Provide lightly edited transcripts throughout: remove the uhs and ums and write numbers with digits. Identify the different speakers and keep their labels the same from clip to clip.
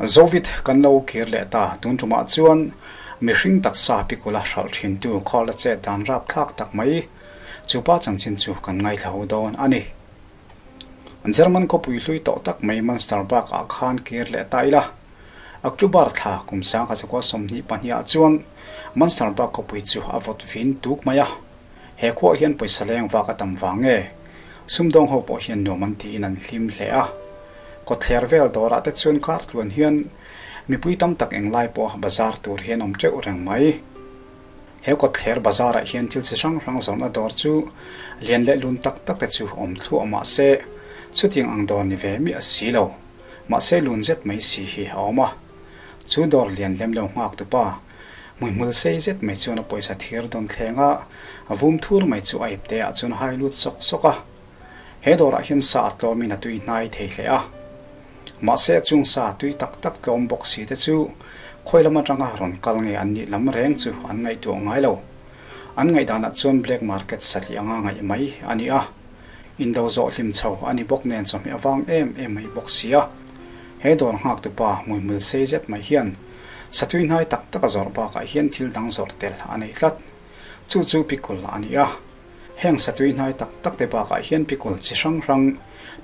Speaker 1: Zovit kan lo kir leh ta, tun tumah chuan mihring taksa pikula hralh thintu khawl a chet dan rapthlak tak mai chupa chanchin chu kan ngaithla ho dawn a ni. German khawpui hlui tawh tak mai Munsterberg ah khan kir leh ta ila. October thla kum 1922 ah chuan Munsterberg khawpui chu a vawt vin tuk mai a. He khuaah hian pawisa leng vak a tam vang nge? Sumdawng ho pawh hian nuam an tiin an hlim hle a. Kawtthler vel dawrah te chuan kar tluan hian mipui tam tak englai pawh bazar tur hian awm teuh reng mai. He kawtthler bazarah hian thil chi hrang hrang zawrhna dawr chu lian leh lun tak tak te chu awm thluah mah se, chutiang ang dawr ni ve miah si lo. Mahse lun zet mai si hi a awm a. Chu dawr lian lem lo nghak tupa Hmuihmul sei zet mai chuan a pawisa thir dawn thleng a, a vum thur mai chu a ipte ah chuan hai lut sawk sawk a. He dawrah hian sa a tlawmin a tui hnai thei hle a. Mahse a chung sa tui tak tak tlawm bawk si te chu khawi lam atanga rawn kal nge an nih lam reng chu an ngaihtuah ngai lo. An ngaihdanah chuan black market satliah anga ngaih mai a ni a. Indo zawh hlim chho a ni bawk nen chawhmeh avang em em mai bawk si a. He dawr nghaktupa hmuihmul sei zet mai hian Satui hnai tak tak a zawrh bakah hian thil dang zawrh tel a nei tlat. Chu chu pikul a ni a. Heng satui hnai tak tak te bakah hian pikul chi hrang hrang,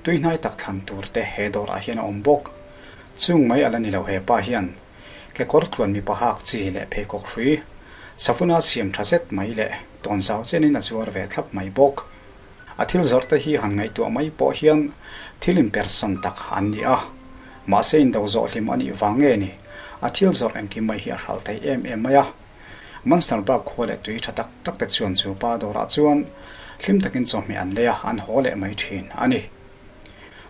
Speaker 1: tui hnai tak thlan tur te he dawrah hian a awm bawk. Chung mai a la ni lo he pa hian kekawr tluan mipa hak chi leh pheikhawk hrui, savuna siam tha zet mai leh tawnzau chenin a zuar ve thlap mai bawk. A thil zawrh te hi han ngaihtuah mai pawh hian thil inpersan tak an ni a, mahse indo zawh hlim a nih vang nge ni, a thil zawrh engkim mai hi a hral thei em em mai a. Munsterberg khua leh tui tha tak tak te chuan chu pa dawrah chuan hlim takin chawhmeh an lei a, an haw leh mai thin a ni.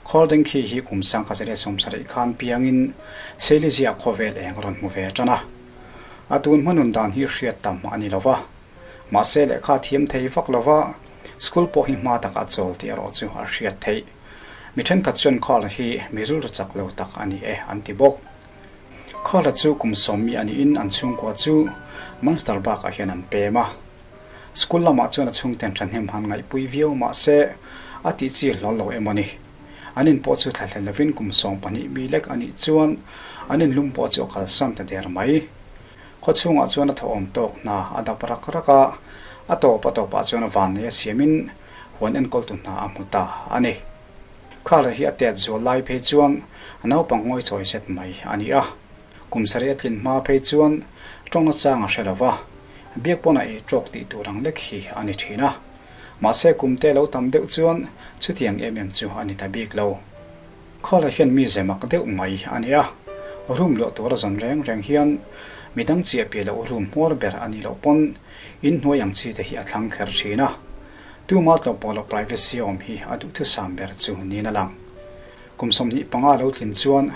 Speaker 1: Khawldeng khi hi kum 1970 khan piangin Seilizia khawvel eng rawn hmu ve tan a. A tun hmanun dan hi hriat tam a ni lo va. Mahse lehkha thiam thei vak lova school pawh hi hma taka a chawl tih erawh chu a hriat theih. Mi thenkhat chuan Carl hi mi rilru chak lo tak a ni e an ti bawk. Carl-a chu kum sawmmi a niin an chhungkua chu Munster bakah hian an pem a. School lamah chuan a chhungten thahnem han ngaihpui viau mahse a tih chi hlawl lo emaw ni. An in pawh chu thlahlel lovin kum 12 mi lek a nih chuan an inlum pawh chu a kalsan ta der mai. Khaw chhungah chuan a thawhawm tawk hna a dap rak rak a, a tawp a tawpah chuan a vannei a siamin huan enkawltu hna a hmu ta a ni. Khara hi a tet zual lai phei chuan a naupang ngawi chawi zet mai a ni a, kum sarih a tlin hma phei chuan tawng a chang a hre lo va, biak pawn a ei tawk tih tur ang lek hi a ni thin a. Mahse kum te lo tam deuh chuan chutiang em em chu a ni ta bik lo. Khawla hian mi ze mak deuh mai a ni a, room luah tur a zawn reng reng hian midang chiah piah loh room hmuar ber a nih loh pawn inhnuai ang chi te hi a thlang kher thin a. Tuma tlawh pawh loh privacy awm hi a duhthusam ber chu niin a lang. Kum 25 lo tlin chuan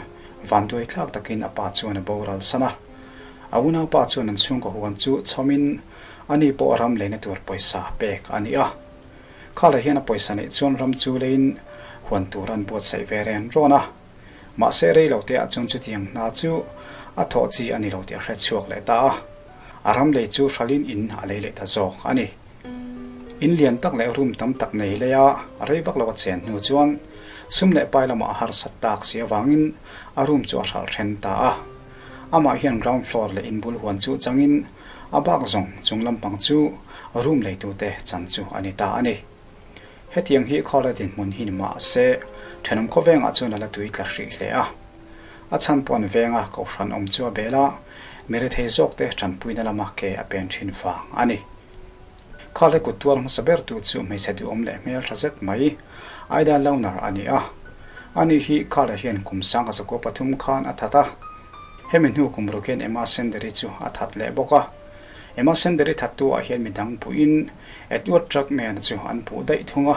Speaker 1: vanduai thlak takin a pa chuan a boral san a. A unaupa chuan an chhungkaw huan chu chhawmin ani pawh ram leina tur pawisa pek a ni a. Khala hian a pawisa neih chuan ram chu leiin huan tur an buatsaih ve ren rawn a. Mahse rei lo teah chuan chutiang hna chu a thawh chi a ni lo tih a hre chhuak leh ta a. A ram lei chu hralin in a lei leh ta zawk a ni. In lian tak leh room tam tak nei leia rei vak lo a chen hnu chuan sum leh pai lamah a harsat tak si avangin a room chu a hralh then ta a. Amah hian ground floor leh in bul huan chu changin A bak zawng chung lampang chu room leitute chan chu a ni ta a ni. Hetiang hi khawla dinhmun hi ni mah se, thenawm khawvengah chuan a la tui tla hrih hle a. A chhan pawh an venga kohhran awm chu a bel a, mi rethei zawkte tanpuina lama ke a pen thin vang a ni. Khawla kut tuar hmasa bertu chu hmeichhe duhawm leh hmel tha zet mai, Aida Launer a ni a. Ani hi Khawla hian kum 1903 khan a that a. Hemi hnu kum ruk hian Emma Senderi chu a that leh bawk a. Emma Senderi thattu ah hian midang puhin Edward Trackman chu an puh daih thung a.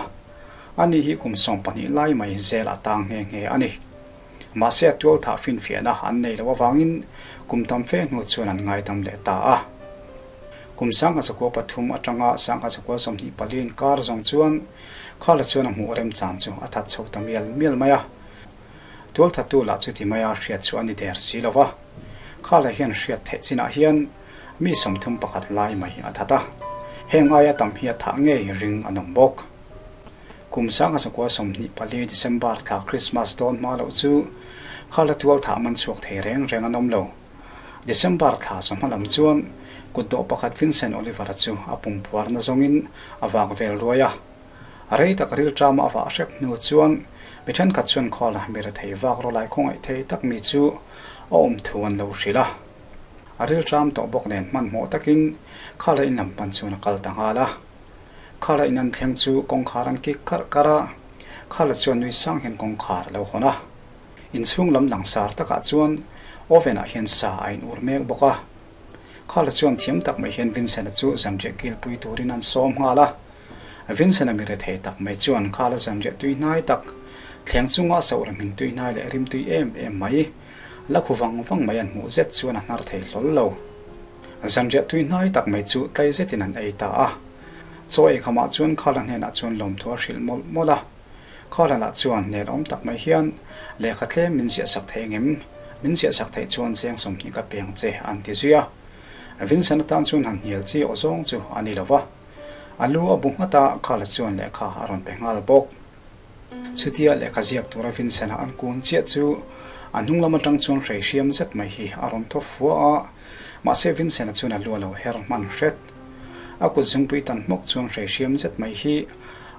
Speaker 1: Ani hi kum 12 lai mai zel a tang nghe nghe a ni. Mahse a tual thah finfiahna an nei loh avangin kum tam fe hnu chuan an ngaidam leh ta a. Kum 1903 atanga 1924 inkar zawng chuan Khala chuan a hmuh remchan chu a that chho ta mial mial mai a. Tualthatu lah chuti maia hriat chu a ni der si lo va, Khala hian hriat theih chinah hian mi 31 lai mai a that a, heng aia tam hi a thah ngei ring an awm bawk. Kum 1924 December thla Christmas dawn hma loh chu Khala tual thah man chhuak thei reng reng an awm lo. December thla chawhma lam chuan kutdawh pakhat Vincent Oliver-a chu a pumpuarna zawngin a vak vel ruai a. Rei tak rilṭama a vah hrep hnu chuan mi ṭhenkhat chuan Khawla mi rethei vak rawlai khawngaih thei tak mi chu a awm thu an lo hrilh a. A rilṭam tawh bawk nen hmanhmawh takin Khala in lam pan chuan a kal ta nghal a. Khala in an thleng chu kawngkhar an kik karh karh a, Khala chuan nui sang hian kawngkhar a lo hawn a. Inchhung lam langsar takah chuan oven ah hian sa a in ur mek bawk a. Khala chuan thiam tak mai hian Vincent-a chu zanriah kilpui turin an sawm nghal a. Vincent-a mi rethei tak mai chuan Khala zanriah tui hnai tak, thleng chunga sohra hmin tui hnai leh rim tui em em mai, la khu vang vang mai an hmuh zet chuan a hnar thei hlawl lo. Zanriah tui hnai tak mai chu tlai zetin an ei ta a. Chaw ei khamah chuan Khala hnenah chuan lawmthu a hrilh mawlh mawlh a. Khala lah chuan nelawm tak mai hian lehkha tlem min ziahsak thei engem? Min ziahsak theih chuan cheng 20 ka peng che an ti zui a. Vincent atan chuan han hnial chi aw zawng chu a ni lo va. A lu a bu nghat a, Khala chuan lehkha a rawn pe nghal bawk. Chutia lehkha ziak tura Vincent-a an kun chiah chu a hnung lam atang chuan hrei hriam zet mai hi a rawn thaw fua a, mahse Vincent-a chuan a lu a lo her hman hret. A kut zungpui tan hmawk chuan hrei hriam zet mai hi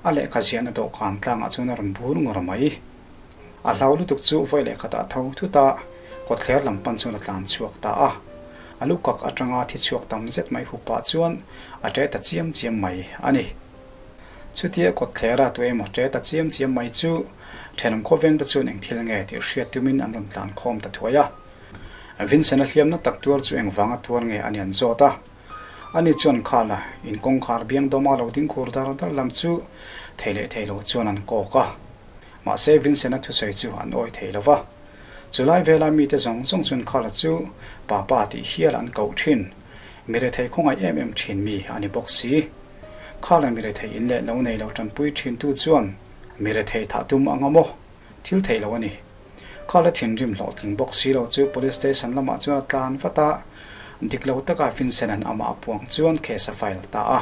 Speaker 1: a lehkha ziahna dawhkan tlangah chuan a rawn bur ngawr mai. A hlau lutuk chu vawi lehkhatah a tho thut a, kawtthler lam pan chuan a tlan chhuak ta a. A lu kak atanga thi chhuak tam zet mai hup pah chuan a ṭe ta chiam chiam mai a ni. Chutia kawtthlera tu emaw ṭe ta chiam chiam mai chu ṭhenawm khawvengte chuan eng thil nge tih hriat tumin an rawn tlan khawm ta thuai a. Vincent-a hliamna tak tuar chu engvanga tuar nge a ni an zawt a. Ani chuan Khala in kawngkhar biang dawma lo ding khur dar dar lam chu thei leh thei lo chuan an kawk a. Mahse Vincent-a thusawi chu an awih thei lo va. Chulai vela mite zawng zawng chuan Khala chu Papa tih hial an koh thin. Mi rethei khawngaih em em thin mi a ni bawk si. Khala mi rethei in leh lo nei lo tanpui thin tu chuan mi rethei thah tum ang a maw? Thil theih lo a ni. Khala thinrim hlawhtling bawk si lo chu Police Station lamah chuan a tlan vat a, dik lo taka Vincent-a'n amah a puang chuan case a file ta a.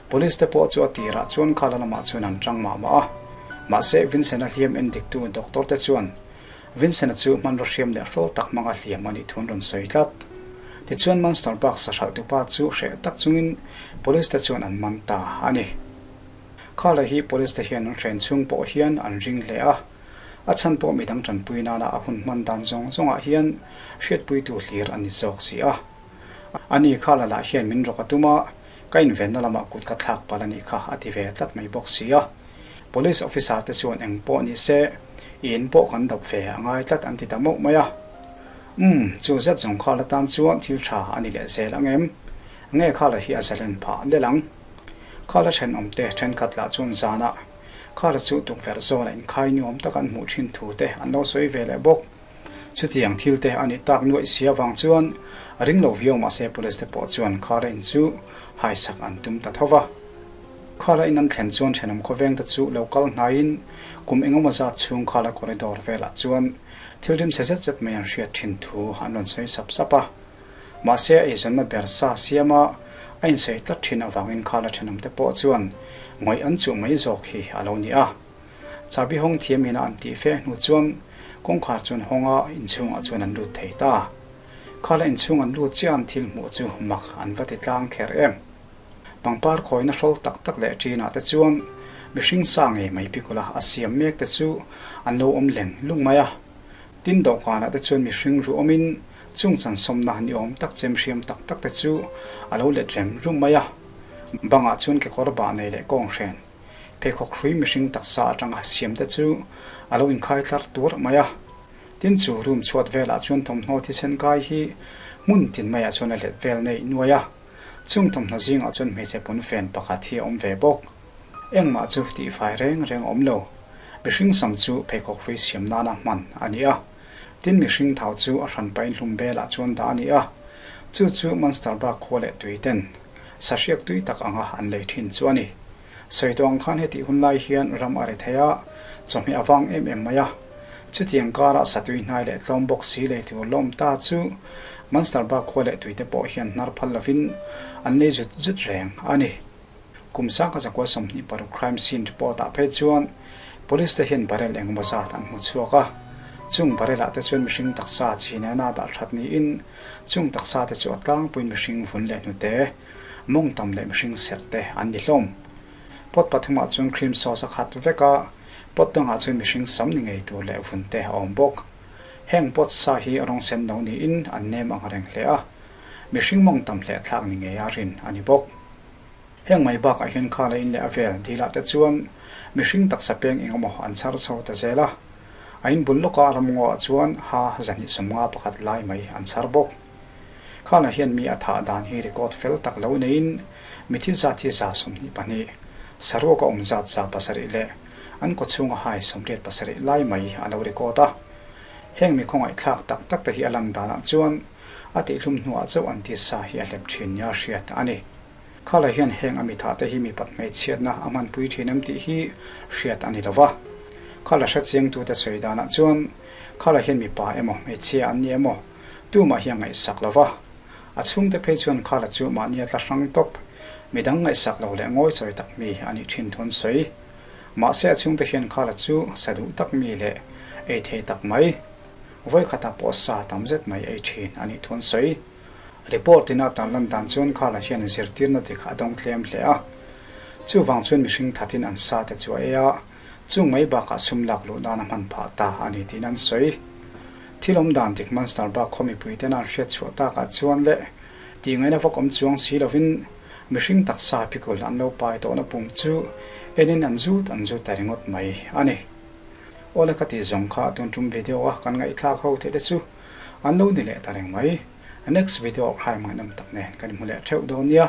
Speaker 1: Police te pawh chu a tirah chuan Khala lamah chuan an tang mah mah a. Mahse, Vincent-a hliam en diktu doctor te chuan Vincent-a chu hmanraw hriam leh hrawl tak hmanga hliam a nih thu an rawn sawi tlat. Tichuan Monster Box a hralhtupa chu hreh tak chungin Police te chuan an man ta a ni. Khala hi Police te hian an hren chhung pawh hian an ring hle a. A chhan pawh midang tanpui nana a hun hman dan zawng zawngah hian hriatpuitu hlir a ni zawk si a. Ani kha la lah hian min rawk a tum a, ka invenna lamah kut ka thlak palh a nih kha a ti ve tlat mai bawk si a. Police officer te chuan eng pawh ni se, i in pawh kan dap ve a ngai tlat an ti ta mauh mai a. Umm, chu zet zawng kha la tan chuan thil tha a ni leh zel ang em? Nge kha la hi a zalen phah lel ang? Kha la thenawmte thenkhat lah chuan zanah Car chu tukverh zawnah inkhai ni awm tak an hmuh thin thu te an lo sawi ve leh bawk. Chutiang thil te a nih tak nuaih si avang chuan ring lo viau mahse police te pawh chuan car a in chu haisak an tum ta tho va. Car a in an thlen chuan thenawm khawveng te chu lo kal hnaiin kum engemaw zat chhung car a corridor velah chuan thil rimchhe zet zet mai an hriat thin thu an rawn sawi sap sap a. Mahse a eizawnna ber sa siama a insawi tlat thin avangin khala thenawmte pawh chuan ngawih an chuh mai zawk hi a lo ni a. Chabi hawng thiam ina an tih fe hnu chuan kawngkhar chuan hawng a, inchhungah chuan an lut thei ta. Khala inchhung an lut chiah an thil hmuh chu mak an va ti tlang kher em. Pangpar khawina hrawl tak tak leh ṭinah te chuan mihring sa ngei mai pikawla a siam mek te chu an lo awm leng lung mai a. Tin dawhkanah te chuan mihring ru awmin chung chansawmna ni awm tak chem hriam tak tak te chu a lo let rem rum mai a. Bangah chuan kekawr bah nei leh kawng hren, pheikhawk hrui mihring taksa atanga siam te chu a lo inkhai tlar tuar mai a. Tin chu room chhuat velah chuan thawmhnaw thisen kai hi hmun tin maiah chuan a let vel neih nuai a. Chung thawmhnaw zingah chuan hmeichhe pawnfen pakhat hi a awm ve bawk. Engmah chu tihfai reng reng a awm lo. Mihring sam chu pheikhawk hrui siam nana hman a ni a. Tin mihring thau chu a hran pahin hlum belah chuan dah a ni a. Chu chu Munsterberg khua leh tui ten sahriak tui tak anga an lei thin chu a ni. Sawi tawh ang khan hetih hun lai hian ram a ri thei a, chawhmeh a vang em em mai a. Chutiang karah satui hnai leh tlawm bawk si lei tur lawm ta chu Munsterberg khua leh tui te pawh hian hnar phal lovin an lei zut zut reng a ni. Kum sangkha zakua 26 crime scene report ah phei chuan Police te hian barrel engemaw zat an hmu chhuak a. Chung barrel ah te chuan mihring taksa chi nena dah that niin chung taksa te chu a tlangpuiin mihring vun leh hnute, mawng tam leh mihring serh te an ni hlawm. Pot pathumah chuan cream sauce a khat vek a, pot dangah chuan mihring sam ni ngei tur leh vun te a awm bawk. Heng pot sa hi rawng sen lo niin an nem ang reng hle a, mihring mawng tam hleh thlak ni ngei a rin a ni bawk. Heng mai bakah hian khala in leh a vel dilah te chuan mihring taksa peng eng emaw an chhar chho ta zel a, a inbul lawka ramngaw ah chuan ha 251 lai mai an chhar bawk. Khala hian mi a thah dan hi record fel tak lo neiin mithi zat hi 22, saruak a awm zat 700 leh an kawchhunga hai 87 lai mai a lo record a. Heng mi khawngaihthlak tak tak te hi a lan danah chuan a tihhlum hnuah chauh an tisa hi a hlep thin nia hriat a ni. Khala hian heng a mitha te hi mipat hmeichhiatna a hmanpui thin em tih hi hriat a ni lo va. Khala hrechiangtute sawi danah chuan Khala hian mipa emaw hmeichhia an ni emaw tumah hi a ngaihsak lo va. A chhungte phei chuan Khala chu mahni a tla hrang tawp, midang ngaihsak lo leh ngawichawi tak mi a nih thin thu an sawi. Mahse a chhungte hian Khala chu sa duh tak mi leh ei thei tak mai, vawikhatah pawh sa tam zet mai ei thin a nih thu an sawi. Report in a tarlan dan chuan Khala hian zirtirna dik a dawng tlem hle a. Chuvang chuan mihring thatin an sa te chu a ei a, chung mai bakah sum lak luh nan a hman phah ta a ni tiin an sawi. Thil awm dan dik Munster bak khaw mipui ten an hriat chhuah takah chuan leh tih ngaihna vak awm chuang si lovin mihring taksa pikul an lo pai tawhna pum chu enin an zut an zut ta ringawt mai a ni. Awle ka tih zawng kha tun tum video a kan ngaihthlak ho theih te chu an lo ni leh ta reng mai. Next video ah crime ngaihnawm tak nen kan inhmu leh theuh dawn nia.